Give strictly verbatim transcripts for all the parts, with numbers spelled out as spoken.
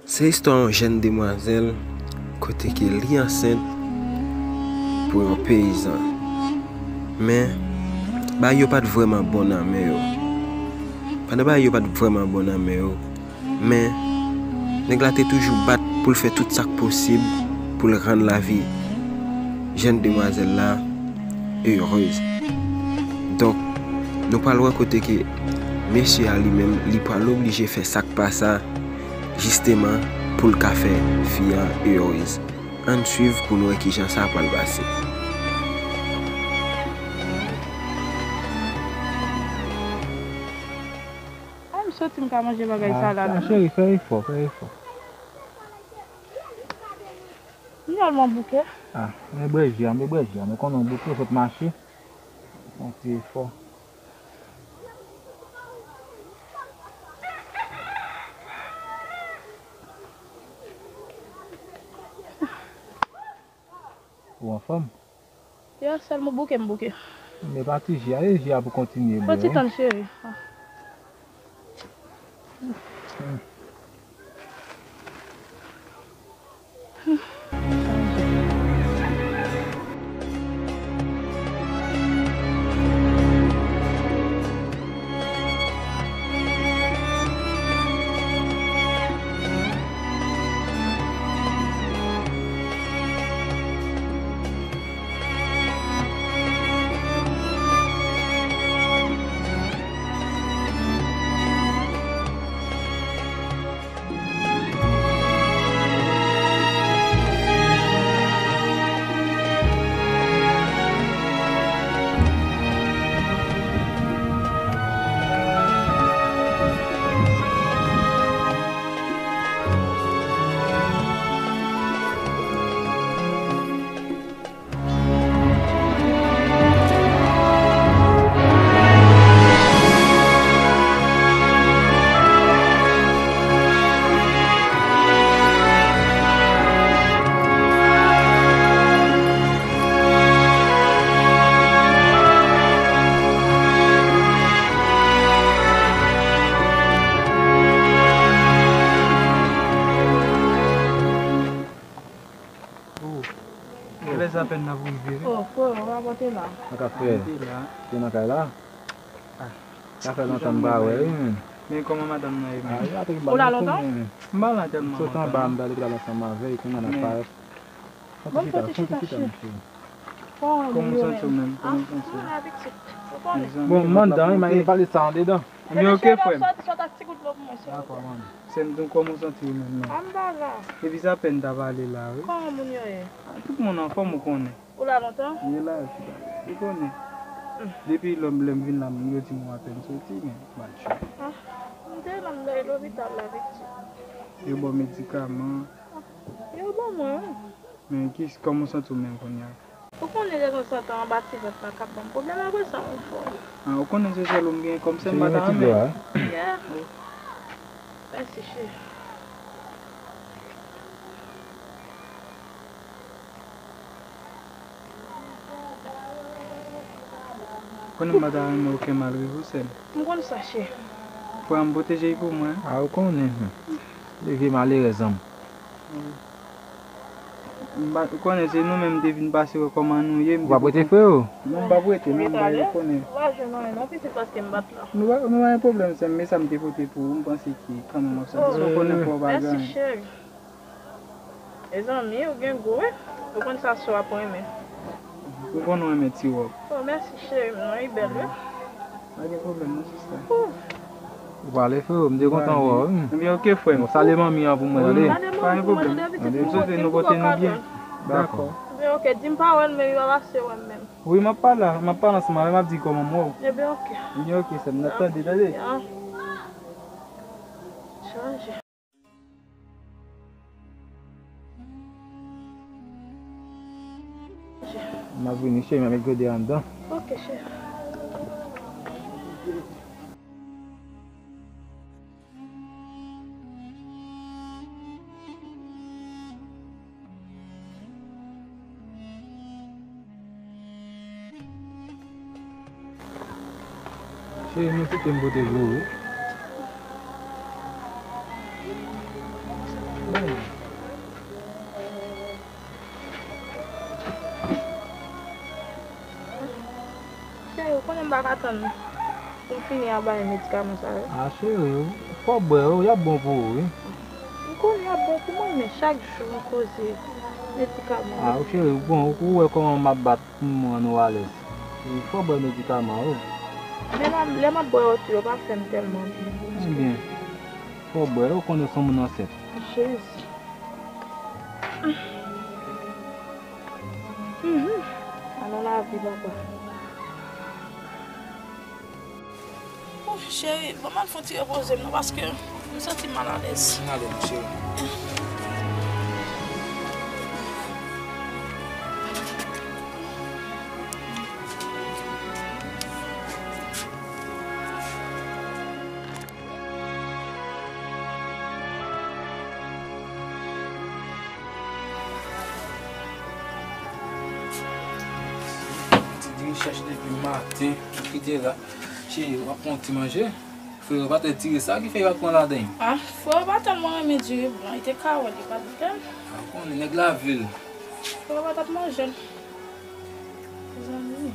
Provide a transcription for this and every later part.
Se istwa yon jèn demwazèl kote ke li ansent pou yon peyizan. Men, bagay yo pa t vrèman bon nan men yo. Pandan bagay yo pa t vrèman bon nan men yo, men nèg la te toujou bat pou l fè tout sa k posib pou l rann lavi jèn demwazèl la erez. Donk, nou pral wè kote ke mesye a li menm, li pral oblije fè sa k pa sa, jisteman, pou l ka fè fi a erez. Ann swiv pou n wè kijan sa pral pase. A, m soti, m ka manje bagay sa la, non. Cheri, fè efò, fè efò. M tèlman bouke. A, men bwè ji a, men bwè ji a, men konnen w bouke, w sot mache. Fè yon ti efò. Ou anfòm? Ya, sèlman bouke m bouke. Men pa ti ji a, e ji a pou kontinye bwè. Fò ti tann, cheri. Kilè apèn n ap rive wi. Oh, frè, w pa pote la. Sa k ap fèt? Te nan kay la. Sa fè lontan m pa wè wi. Men kòman madanm nan ye menm? Ou la lontan? M pa la tèlman lontan. Sot anba m t ale pral ansanm avè l, kounye a n ap parèt. Fon ti chita, fon ti chita, mesye. Kòman w santi w menm? Kòman w santi w? Bon, m anndan wi, m pale sa andedan. Men oke, frè m. Dakò, manmi. Sè m, di m kòman w santi w menm nan? A, m pa la. Epi sa apèn ta pale la wi. Kòman moun yo ye? A, tout moun anfòm, ou konnen. Ou la lontan? M ye la, chita. Ou konnen. Depi lè m, lè m vin la, yo di m ou apèn soti, men m al chita. A, m te la, m t ale lopital la, viktim. Yo ba w medikaman? A, yo ban mwen wi. Men ki, kòman w santi w menm kounye a? Ou konnen detanzantan anba ti vant lan k ap ban m pwoblèm, apre sa m anfòm. A, ou konnen se sèl ou m gen kòm sè m pa ta renmen. Yeah. Mèsi cheri. Konnen m pa ta renmen okenn malrive w sè m. M konn sa cheri. Frè m pwoteje l pou mwen. A, ou konnen. Leve malerèz an m. Ou konnen se nou menm m te vin pase wè kòman nou ye. Ou p ap rete freo? Non, m p ap rete non, m pa yo konnen. Ou pa jwenn anyen non pitit paske m pa t la. Nou pa, nou pa gen pwoblèm sè m, men sa m te pote pou ou, m panse ke kanmenm w ap satisfè, ou konnen frè w pa gen anyen. Mèsi cheri. Mezanmi, ou gen gou wi. Ou konn sa sè w ap renmen. Ou konn ou renmen ti wòb. Oh, mèsi cheri m nan, li bèl wi. Pa gen pwoblèm non sista. Ou pale freo, m te kontan wè w wi. Ebyen oke frè m. Bon, salye manmi an pou mwen tande. Pa gen pwoblèm. M swete nou pote nou byen. Dakò. Ebyen oke, di m pa wè l men li pa pase wè m menm. Wi, m ap pale, m ap pale ansanm avè l, m ap di kòman m wè w. Ebyen oke. Ebyen oke sè m, n ap tande tande. Chanje. M ap vini cheri, m ap met gode anndan. Ok cheri. Cheri, men se te m pote pou ou wi. Cheri, ou konnen m pa ka tann pou m fini a bay medikaman sa yo. A, cheri, fò w bwè yo, y ap bon pou ou, wi. M konnen y ap bon pou mwen, men chak jou m koze medikaman. A, cheri, bon, ou wè kòman m ap bat pou m rann ou alèz. E fò w bwè medikaman yo. Men lè m ap bwè yo tou, yo pa fè m tèlman byen. Ebyen, fò w bwè yo, ou konnen w se yon moun ansent. Jezi. Mhm. Alò lavi, papa. Ouf, cheri, ban m al fè yon ti repoze m non, paske m santi m malalèz. Ann ale, mon cheri. Ti diri chèch depi maten, ou kite la. Cheri, w ap pran yon ti manje? Frero pa t tire sa ki fè yo ap pran ladan l. Ah, frero pa tèlman renmen diri blan, li te ka wè l, li pa t vle l. Ah, ou konnen nèg lavil. Frero pa t ap manje l. Mezanmi.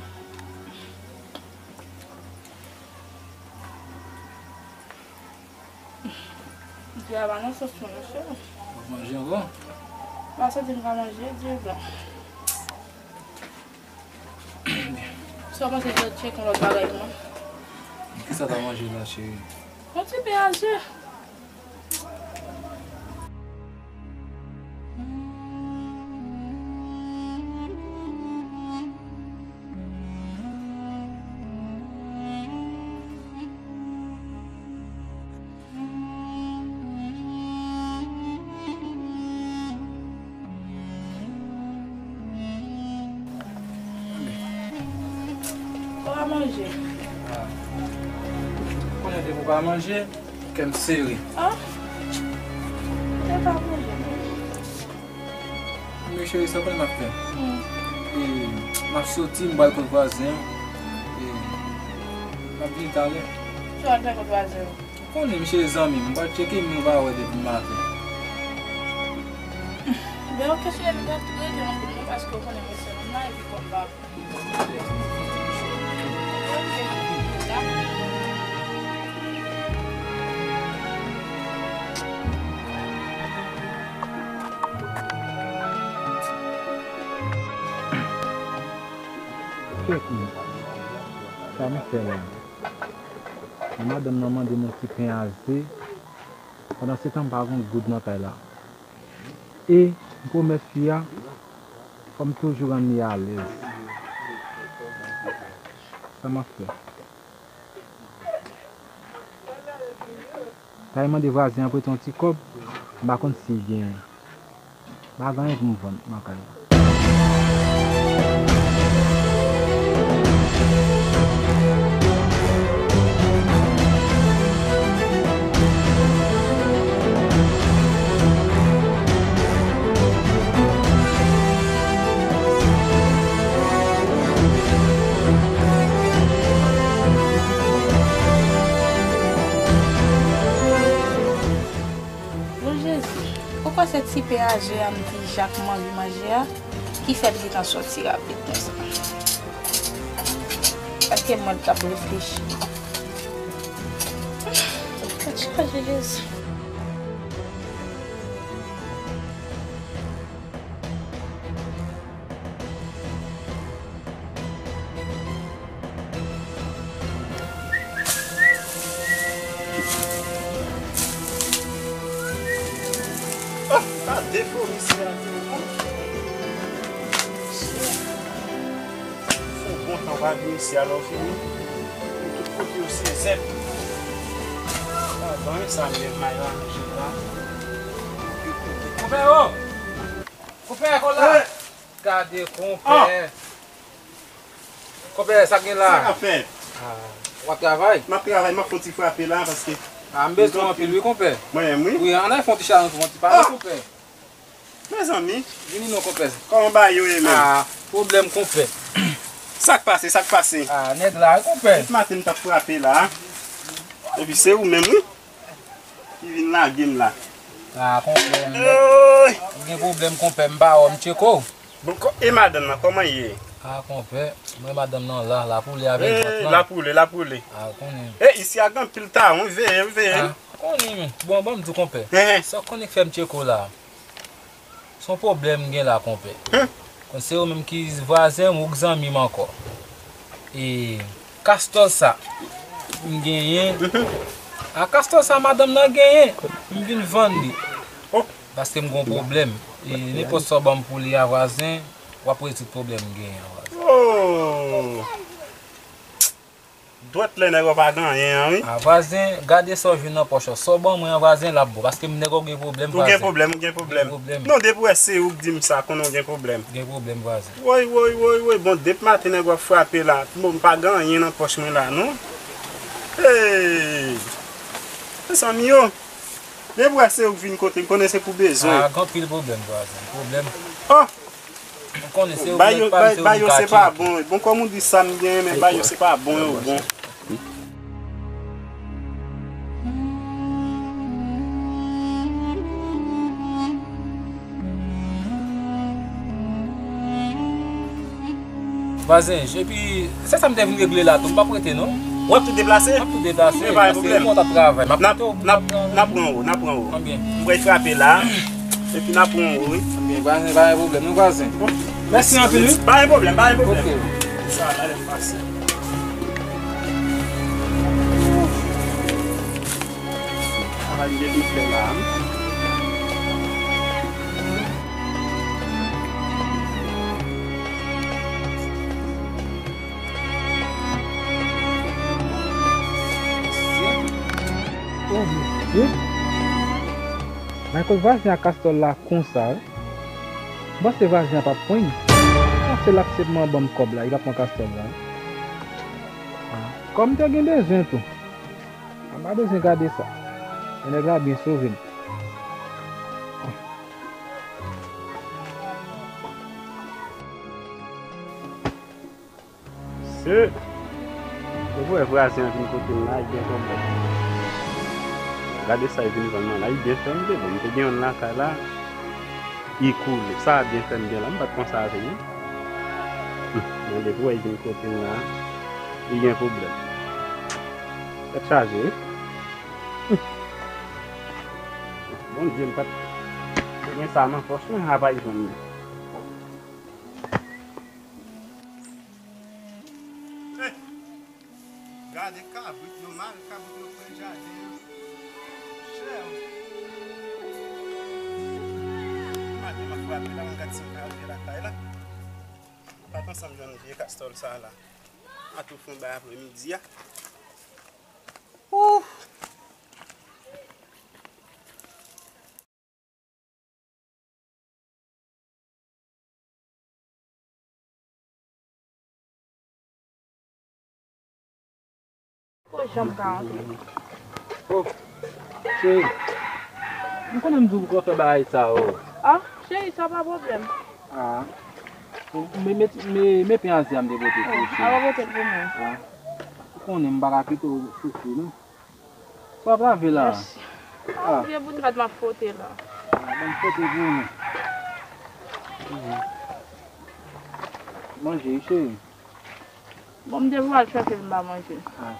Diri a pa nan sans mwen, mesye. W ap manje ankò? M pa santi m ka manje diri blan. Sa w panse de tcheke yon lòt bagay pou mwen? Kisa w ta manje la, cheri? Yon ti pen a je. Ou pa manje? Ah. Konnen depi w pa manje, kè m sere. Ah. Ou pa manje? Men cheri, sa w konnen m ap fè? Hmm. E, m ap soti, m pral kot vwazen an. E, m ap vini talè. Sa w al fè kot vwazen an? Ou konnen misye zanmi m, m pral tcheke m, nou pa wè depi maten. Ben, ok, cheri, m ap rete nan kote mwen, paske ou konnen mwen se moun la, epi kòm pa. Ok, dakò. Tcheke m. Sa m fè la? Madanm nan mande m yon ti pen a ze. Pandan se tan, m pa gen yon goud nan kay la. E m pwomèt fi a, fò m toujou rann li alèz. Sa m ap fè? Sa e mande vwazen an prete yon ti kòb, m pa konn si l genyen. M pa gen anyen pou m vann nan kay la. Bon Jezi, ou kwè se ti pen a je a m di Jak m anvi manje a ki fè l gentan sòti rapid konsa? Èske mwen t ap reflechi? Tèt chaje, Jezi. Ah, gade komisè a tou, non? Fon bon tan w pa vin isi a lè w fini. Tout kote yo se zèb. Ah, bon, sa m gen may ranje la. Konpè, o! Konpè, kòl la! Gade, konpè. Ah! Konpè, sa k gen la? Sa k ap fèt? Ah, w ap travay? M ap travay, m ap fè yon ti frape la, paske... Ah, m bezwen w anpil, wi, konpè. Mwen menm, wi. Wi, ann al fè yon ti chalanje, fè yon ti pale, konpè. Mezanmi. Vini non, konpè. Kòman bagay yo ye menm? Ah, pwoblèm, konpè. Sa k pase, sa k pase? Ah, nèg la, wi, konpè. Depi maten m t ap frape la. Epi se ou menm, wi, ki vin lage m la. Ah, konpè, m Oy! M gen pwoblèm, konpè, m pa wè w, m tcheke w. Bon, kò- e madanm nan, kòman ye? Ah, konpè, mwen madanm nan la, l ap woule avèk vant lan. L ap woule, l ap woule. Ah, ou konnen. E, isi a gen anpil tawon, veye, veye. Ah, ou konnen, men. Bon, ban m di w, konpè. Sa w konnen k fè m tcheke w la? Se yon pwoblèm m gen la, konpè. Hen? Kon se ou menm ki vwazen m, ou k zanmi m ankò. E kastòl sa, m genyen. Mhm. A kastòl sa, madanm nan genyen. M vin vann li. Oh. Paske m gon pwoblèm. E nenpòt sa w ban m pou li a, vwazen, w ap rezoud pwoblèm m genyen an, vwazen. Oh. Dwèt lè nèg w pa gen anyen an, wi. A, vwazen, gade sa w jwenn nan pòch ou. Sa w ban mwen an, vwazen, l ap bon. Paske m nèg w gen pwoblèm, vwazen. Ou gen pwoblèm, ou gen pwoblèm. Gen pwoblèm. Non, depi w wè se ou k di m sa, konnen w gen pwoblèm. Gen pwoblèm, vwazen. Woy, woy, woy, woy. Bon, depi maten nèg w ap frape la. Bon, m pa gen anyen nan pòch mwen la, non. Hey! Mezanmi yo. Depi w wè se ou k vin kote m, konnen se pou bezwen. A, gen anpil pwoblèm, vwazen. Pwoblèm. Oh! Ou konnen se ou k pa m, se ou k vin ka tcheke. Ba yo se pa bon. Bon, kòm ou di sa m gen, men ba yo se pa bon yo bon. Vwazen, epi se sa m te vin regle la tou, m p ap rete non. W ap tou deplase? M ap tou deplase, paske mwen t ap travay. M ap kite w, m ap pran ou, n ap pran ou. Konbyen? M pral frape la, epi n ap pran ou, wi. Konbyen? Pa gen, pa gen pwoblèm, non, vwazen. Mèsi anpil, wi. Pa gen pwoblèm, pa gen pwoblèm. Ok. Sa, talè m pase. Travay m gen pou fè la, wi. Oh, Bondye. Michael, vwazen ak kastòl la konsa, wi. M panse vwazen an p ap pran m. M panse l ap senpman ban m kòb la, li p ap pran kastòl la. Ah, kòm m te gen bezwen tou. M pa bezwen gade sa. Men nèg la byen sove m. Se, depi w wè vwazen an vin kote m la, li gen pwoblèm. Gade sa li vin vann mwen la, li byen fè m te bon. M te gen youn lakay la, li koule. Sa byen fè m gen la, m pa t konsa avè l non. Hum, men depi w wè li vin kote m la, li gen pwoblèm. Tèt chaje, wi. Hum. Bondye, m pa t gen sa nan pòch mwen, a pa jwenn li. Hey! Gade kabrit yo, mare kabrit yo pran jaden an. Chè! Maten m ap frape la, m gad si m ka rive lakay la. M pa t ansanm jwenn vye kastòl sa la. A tou fon bay apremidi a. Ooh! Ko janm ka antre. Oh, cheri. M konnen m di w pou w fè bagay sa yo. Ah, cheri, sa pa pwoblèm. Ah. Me, me, me, me pen Azi a m te pote pou ou, cheri. Ah, ou pote l pou mwen. Ah. Ou konnen m pa ka kite w soufri, non. Sa w ap lave la? Mèsi. Ah, byen bout rad m ap fwote la. Ah, ban m fwote pou ou. Mhm. Manje wi, cheri. Bon, m te pou al chèche l, m pa manje. Ah.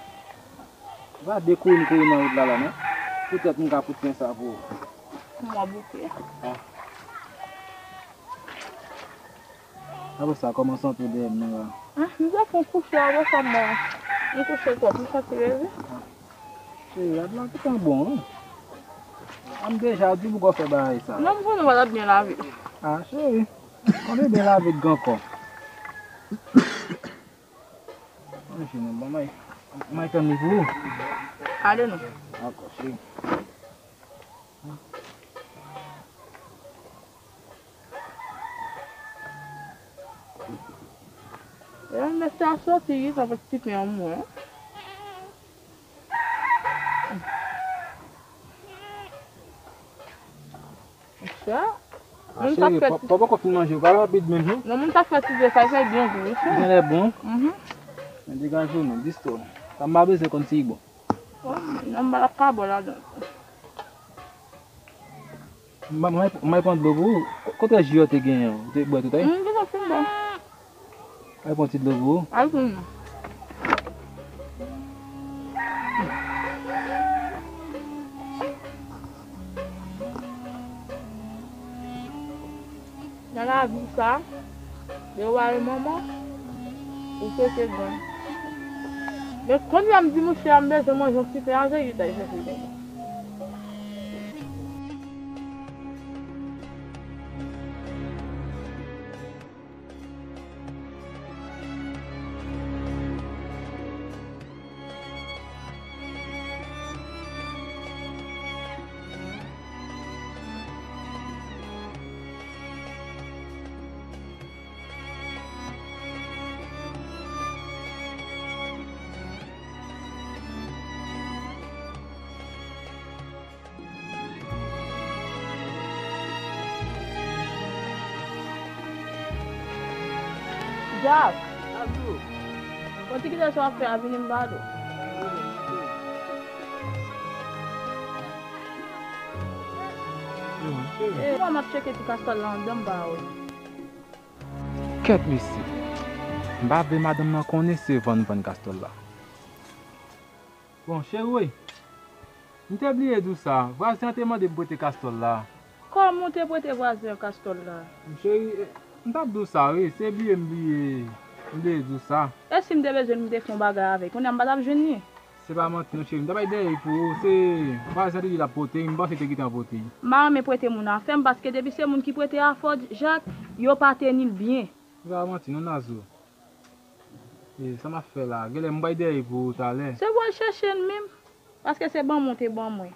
Pa dekouri m kouri nan wout la, la, non. Poutèt m ka pout pen sa pou ou. M wè bouke. Ah. Apre sa, kòman sante w dèyè m nan la? Ah, m te fè yon kouche apre sa, m, m kouche twòp, m santi leve. Ah. Cheri, rad la gentan bon, wi. A m deja di w pou w fè bagay sa. Non, m konnen w ap byen lave. Ah, cheri. Konnen byen lave k gen ankò. Manje non, bon, may, may tann li pou ou. Ale non. Dakò, cheri. E mesye a soti, sa fè ti pen an mwen. Sa? Moun ta fè pa, pa, poko fin manje, pa rapid menm, non? Non, moun ta fè ti de sa, sa byen gou, wi, chè. Genlè bon. Mhm. Men degaje w non, disto. Sa m pa bezwen konn si l bon. Oh, nan m pa l ap ka bò ladan. M a, m a, m a pran dlo pou ou. Ko-, kote ji yo te genyen? Ou te bwè tout, wi? M te fin bwè. Al pran ti dlo pou ou. Al pran. Nan lavi sa, lè w al manman, ou pete grenn. Men kounye a m di mouche a m bezwen manje yon ti fen a, se li t al chèche grenn. Jak! Bon, ti kite sa w ap fè a, vini m pale w. E, mwen m ap tcheke ti kastòl la anndan, m pa wè. Kèt mesye! M pa vle madanm nan konnen se vann m vann kastòl la. Bon, cheri, m te bliye di w sa. Vwazen an te mande m prete kastòl la. Kòman w te prete vwazen an kastòl la? Cheri, eh, m t ap di w sa, wi. Se bliye m bliye, m bliye di w sa. E si m te bezwen l, m te fè yon bagay avè l, kounye a m pa t ap jwenn li? Se pa manti non, cheri. M t ap bay dèyè pou ou. Se vwazen an te di l ap pote, m panse te gentan pote. M pa renmen prete moun afè m, paske depi se moun ki prete afè w, Jak, yo pa teni l byen. Se pa manti non, Nazou. E, sa m ap fè la? Genlè m bay dèyè pou ou talè. Se pou w al chèche l menm. Paske se ban mwen w te ban mwen.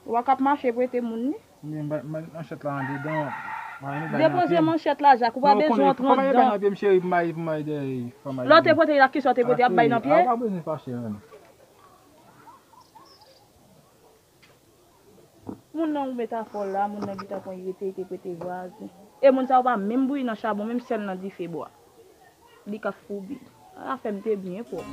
Ou pa ka ap mache prete moun li. Ebyen, m bay, m bay manchèt la andedan. M pa renmen bay nan pye m. Depoze manchèt la, Jak. Ou pa bezwen antre anndan. Non, ou konnen, fò pa bay nan pye m, cheri, pou m bay, pou m bay dèyè fanm ayisyen. Lè w te prete l, ak kisa w te prete, ap bay nan pye? A, ou pa bezwen fache menm. Moun nan ou met afè w la, moun nan gentan konn rete, li te prete vwazen. E moun sa yo pa menm bouyi nan chabon, menm sèl nan dife bwa. Li k ap foubi. Afè m te byen pwòp.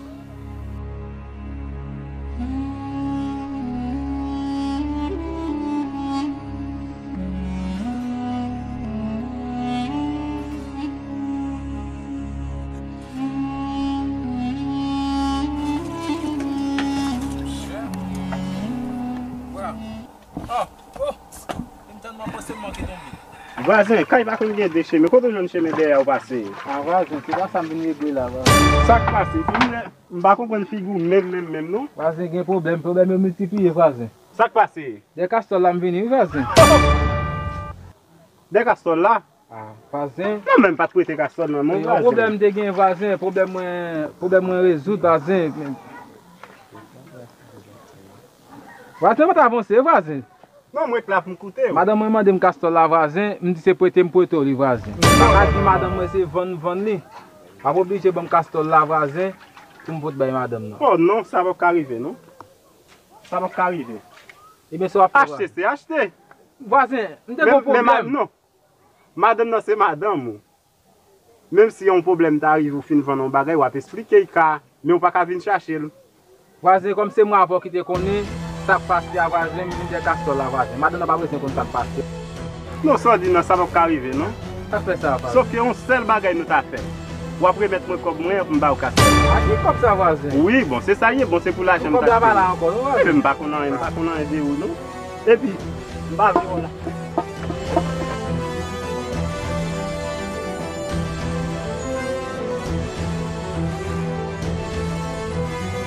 Vwazen, kay pa konn gen de chemen. Kote w jwenn chemen dèyè a ou pase? A, vwazen, se pa sa m vin regle la, vwazen. Sa k pase? Vin lè, m pa konprann figi w menm, menm, menm, non. Vwazen, gen pwoblèm. Pwoblèm yo miltipliye, vwazen. Sa k pase? Dèyè kastòl la m vini, wi, vwazen. Dèyè kastòl la? A, vwazen. Non, men m pa t prete kastòl nan men w, vwazen. Yon pwoblèm m te gen, vwazen, pwoblèm mwen, pwoblèm mwen rezoud, vwazen. Vwazen, mwen t avanse, vwazen. Non, mwen t la pou m koute w. Madanm mwen mande m kastòl la, vwazen, m di se prete m prete w li, vwazen. M pa ka di madanm mwen se vann m vann li. W ap oblije ban m kastòl la, vwazen, pou m pot bay madanm nan. Oh non, sa p ap ka rive, non. Sa p ap ka rive. Ebyen, sa w ap fè, vwazen? Achte, se achte. Vwazen, m te gen yon pwoblèm. Non. Madanm nan se madanm ou. Menm si yon pwoblèm ta rive, ou fin vann yon bagay, w ap esplike l ka, men ou pa ka vin chache l. Vwazen, kòm se mwen avè w ki te konnen sa k pase a, vwazen, m vin dèyè kastòl la, vwazen. Madanm nan pa bezwen konn sa k pase. Non, sa w di nan sa p ap ka rive, non. Sa k fè sa, vwazen? Sòf ke yon sèl bagay nou ta fè. W ap remèt mwen kòb mwen an pou m ba w kastòl. A ki kòb sa, vwazen? Wi, bon, se sa l ye, bon, se pou lajan m t achte. Kòb la pa la ankò, non, vwazen? Ebyen, m pa konn anyen, m pa konn anyen de ou, non. Epi, m pa vle w la.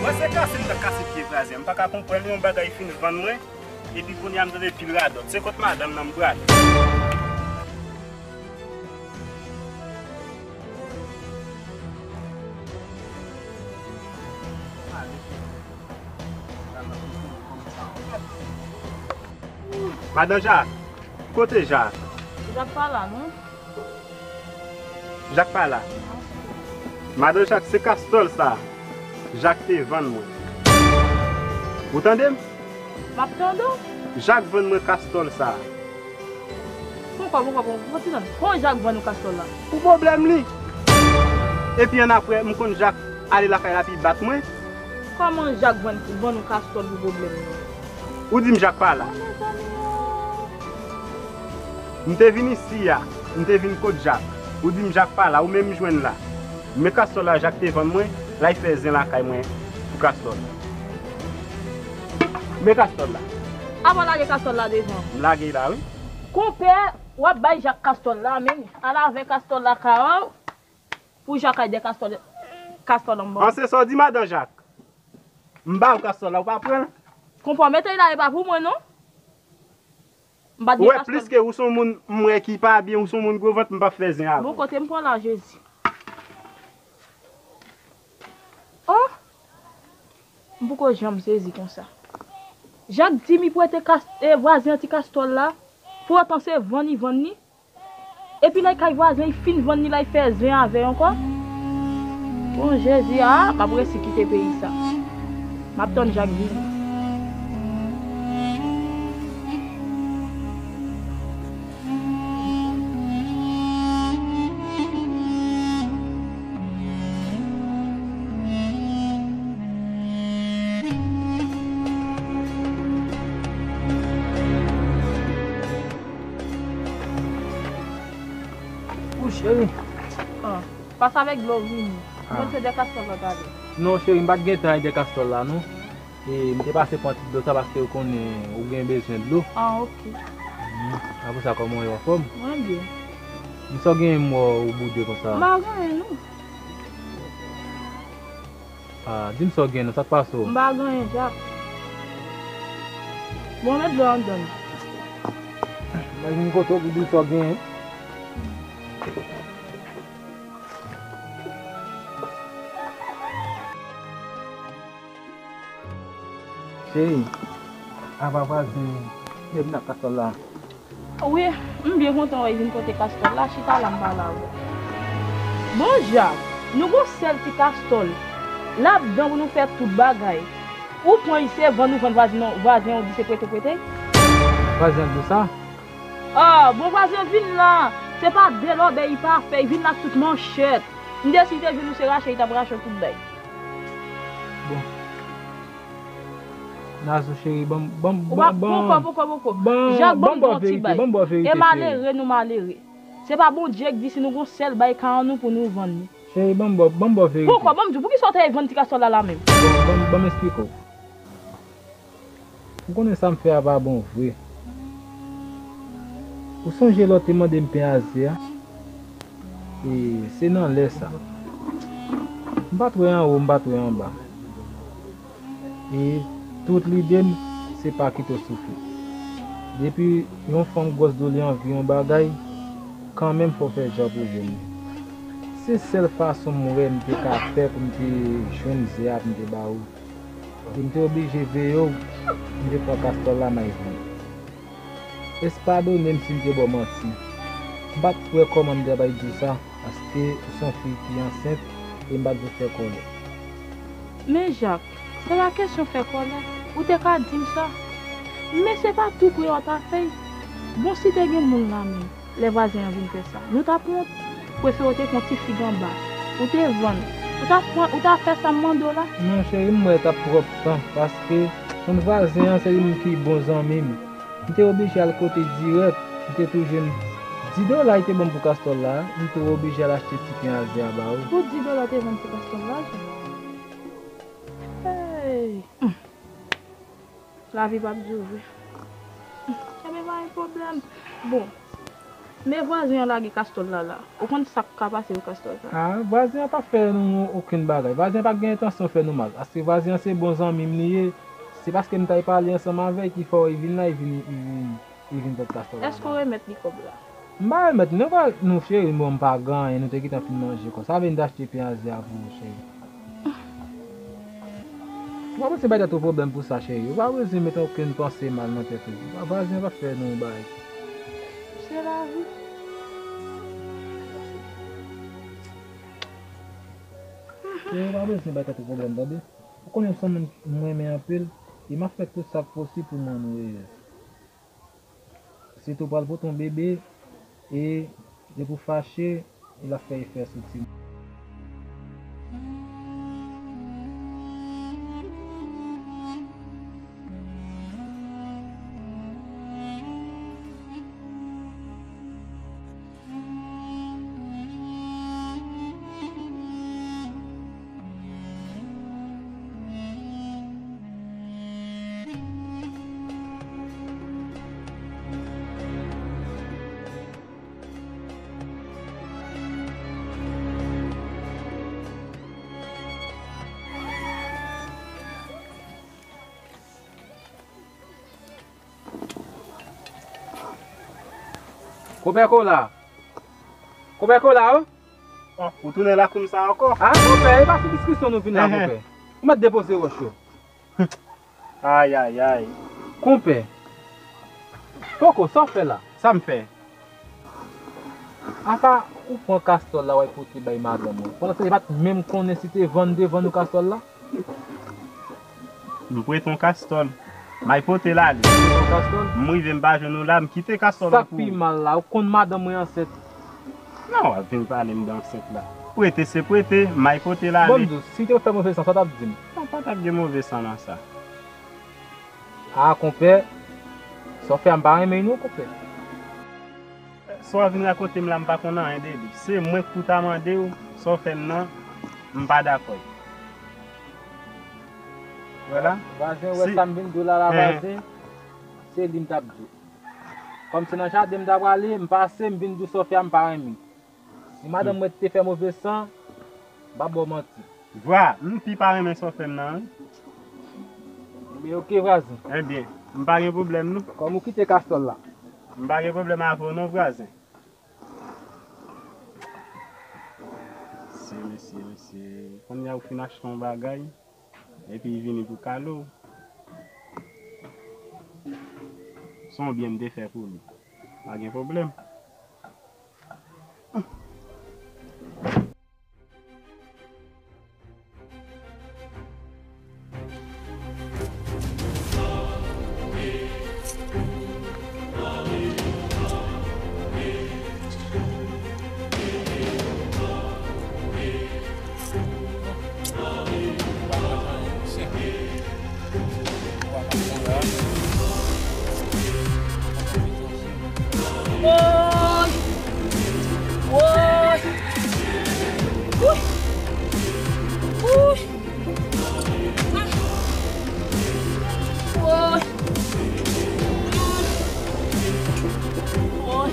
Mwen se kase m t ap kase pye vwazen. M pa ka konprann yon bagay fin vann mwen, epi kounye a m tande pil radòt. Se kot madanm nan m prale. Madan Jak, kote Jak? Jak pa la, non. Jak pa la. Madan Jak, se kastòl sa Jak te vann mwen. Ou tande m? M ap tande w. Jak vann mwen kastòl sa. Poukò, poukò, poukò, poukò, ti tande. Kòman Jak vann ou kastòl la? Pou pwoblèm li. Epi annapre, m konn Jak ale lakay la epi bat mwen. Kòman Jak vann, vann ou kastòl pou pwoblèm li? Ou di m Jak pa la. Oh, mezanmi, oh. M te vin isi a, m te vin kot Jak. Ou di m Jak pa la, ou menm m jwenn la. Men kastòl la Jak te vann mwen, l al fè zen lakay mwen pou kastòl la. Men kastòl la. Avan w lage kastòl la devan. M lage l la, wi. Konpè, w ap bay Jak kastòl la, men al avè kastòl la ka w pou Jak al de kastòl, kastòl an ban. An se sa w di madan Jak. M ba w kastòl la, ou pa pran l? Konpè, mete l la, e pa pou mwen, non. M pa t gen kastòl. Ou wè, plis ke ou se yon moun, m wè ki pa byen, ou se yon moun gwo vant, m p ap fè zen avè w. Bon, kote m pran la, Jezi? Oh! M poko janm sezi konsa. Jak di m li prete kas-, e, vwazen an ti kastòl la, pou otan se vann li vann li. Epi l al kay vwazen, li fin vann li, l al fè zen avè l ankò. Bon, Jezi, a, m ap resi kite peyi sa. M ap tann Jak vini. Ou cheri. Ah, pase avèk dlo vini. Ah. Mwen se de kastòl la gade. Non, cheri, m pa t gen tan al de kastòl la, non. E m te pase pran ti dlo sa paske ou konnen ou gen bezwen dlo. Ah, ok. Mhm. Apre sa, kòman w ye, anfòm? Mwen byen. M sa w genyen m wè w boude konsa? M pa gen anyen, non. Ah, di m sa w gen non, sa k pase w? M pa gen anyen, Jak. Bon, met dlo anndan. Mwen vin kote w pou di m sa w gen. Cheri, apa vwazen yo vin ak kastòl la? Wi, m byen kontan wè l vin pote kastòl la, chita la m pale avè w. Bon Jak, nou gon sèl ti kastòl, l ap dan pou nou fè tout bagay. Ou pran l se vann ou vann vwazen an, vwazen an ou di se prete ou prete l? Vwazen an di w sa? Ah, bon vwazen an vin la, se pa de lòbèy li pa fè, li vin la ak tout manchèt. M te si l te vin ou se rache li t ap rache w tout bay. Bon. Nazou cheri, ban m, ban m, ban m, ban m, poko, poko, poko. Jak, ban m di w yon ti bay. E malere nou malere. Se pa Bondye k di si nou gon sèl bay ka an nou pou nou vann li. Cheri, ban m, ban m, ban m ba w verite. Poko, ban m di w, poukisa w te vann ti kastòl la la menm? Bon, ban m, ban m esplike w. Ou konnen sa m fè a pa bon vre. Ou sonje lè w te mande m pen aze a? E se nan lè sa. M pa t wè anwo, m pa t wè anba. E tout lide m, se pa kite w soufri. Depi yon fanm gwòs dlo li anvi yon bagay, kanmenm fò w fè jan pou w jwenn li. Se sèl fason m wè m te ka fè pou m te jwenn zen a pou m te ba ou. E m te oblije veye w, m te pran kastòl la m al vann. Espadone m si m te ba w manti. M pa t wè kòman m ta bay di w sa, paske ou se yon fi ki ansent e m pa t vle fè kòlè. Men Jak, se pa kesyon fè kòlè, ou te ka di m sa. Men se pa tou pre w ta fè l. Bon, si te gen moun la menm. Lè vwazen an vin fè sa, nou t ap wont. Prefere w te pran ti fig anba. Ou te vann. Ou t ap pran, ou t ap fè sa m mande w la. Non, cheri, m wè t ap twòp tan, paske konn vwazen an, se li menm ki bon zanmi m. M te oblije al kote dirèk. M te tou jwenn dis dola li te ban m pou kastòl la, m tou oblije al achte ti pen aze a ba ou. Pou dis dola w te vann pou kastòl la, Jean? Hey! Lavi p ap di w vre. Enben, pa gen pwoblèm. Bon, men vwazen an lage kastòl la la. Ou konn sa k ka pase pou kastòl sa? Ah, vwazen an p ap fè nou okenn bagay. Vwazen an pa t gen entansyon fè nou mal. Paske vwazen an se bon zanmi m li ye. Se paske m t al pale ansanm avè l ki fè w vin la, li vin, li vin, li vin pot kastòl la. Èske w remèt li kòb la? M pa remèt li non, pa, non cheri, bon, m pa gen anyen, nou te gentan fin manje kò. Sa vle m t achte pen aze a pou ou, cheri. Ou pa bezwen bay tèt ou pwoblèm pou sa, cheri. Ou pa bezwen mete okenn panse mal nan tèt ou. Vwazen an p ap fè nou bagay. Se lavi. Cheri, ou pa bezwen bay tèt ou pwoblèm, tande? Ou konnen m se yon moun m renmen anpil, e m ap fè tout sa k posib pou m rann ou erez. Sitou pral pote yon bebe, e depi w fache, l ap fè efè sou timoun. Konpè Kola. Konpè Kola, o. Oh, ou tounen la kounsa ankò? Ah, konpè, e pa sou diskisyon nou vin la, konpè. Ou mèt depoze wòch yo. Ay, ay, ay. Konpè. Poko, sa w fè la? Sa m fè? Apa ou pran kastòl la w al pote bay madanm ou? Pandan se li pa t menm konnen si te vann, te vann ou kastòl la? M prete yon kastòl. M al pote l ale. Yon kastòl? M rive m pa jwenn ou la, m kite kastòl la pou ou. Sa k pi mal la, ou konn madanm mwen ansent. Non, w ap vin pale m de ansent la. Prete se prete, m al pote l ale. Bon, m di w, si te fè move san, sa w t ap di m? Non, pa t ap gen move san nan sa. Ah, konpè, sa w fè a m pa renmen non, konpè. Sa w vin rakonte m la, m pa konn anyen de li. Se mwen k pou ta mande w, sa w fè m nan, m pa dakò. Vwala. Vwazen, wè sa m vin di w la, la, vwazen, se li m t ap di w. Kòm se nan jaden m ta prale, m pase, m vin di w sa w fè a m pa renmen. Si madanm mwen te fè move san, m p ap ba w manti. Vwa, m pi pa renmen sa w fè m nan, wi. Ebyen, oke, vwazen. Ebyen, m pa gen pwoblèm, non. Kòm ou kite kastòl la. M pa gen pwoblèm avè w, non, vwazen. Mesye, mesye, mesye. Kounye a ou fin achte yon bagay, epi li vini pou kale w. Se yon byen m te fè pou li. Pa gen pwoblèm. Woy! Woy! Woy! Woy! Woy! Woy!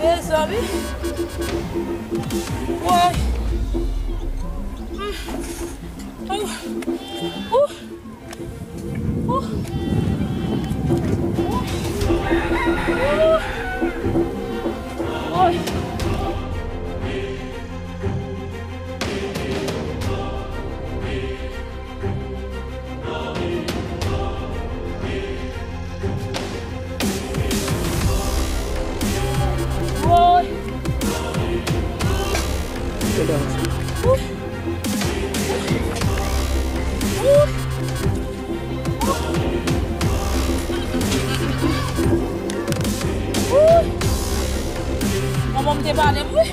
Mezanmi. Woy. Ooh. Ooh. Manman m te pale m, wi.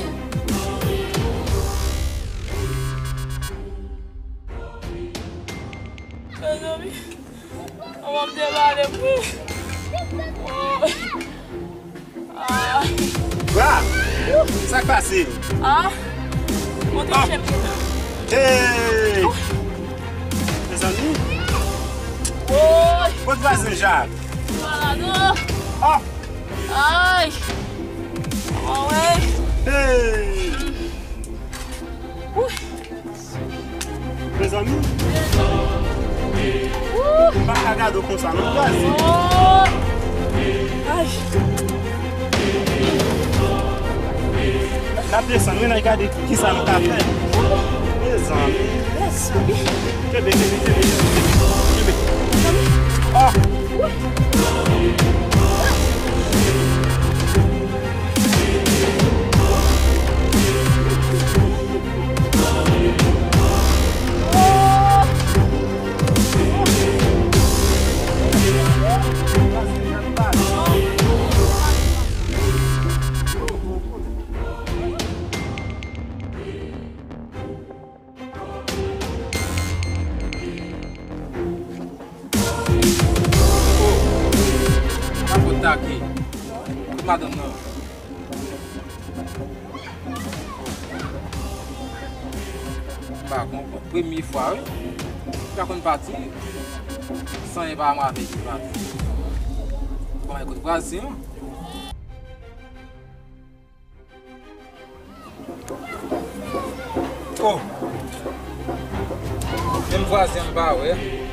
Mezanmi, manman m te pale m, wi. Oh. Ah. Bra! Sa k pase? Ah! Montre chèf yo. Hey! Mezanmi! Woy! Kot vwazen Jacques? Malad, oh! Oh! Ay! Manman, wè! Hey! Ouh! Mezanmi. Ou pa ka gade w konsa non, vwazen. Ay. N ap desann, wi, n a gade kisa nou ka fè. Mezanmi. Kenbe, kenbe, kenbe, kenbe. Kenbe. Oh. Madanm nan. Pa konprann. Premye fwa, wi. M pa konn pati. San e pa mwen avèk li, pati. Kòman e kote vwazen an? Oh! Menm vwazen m pa wè.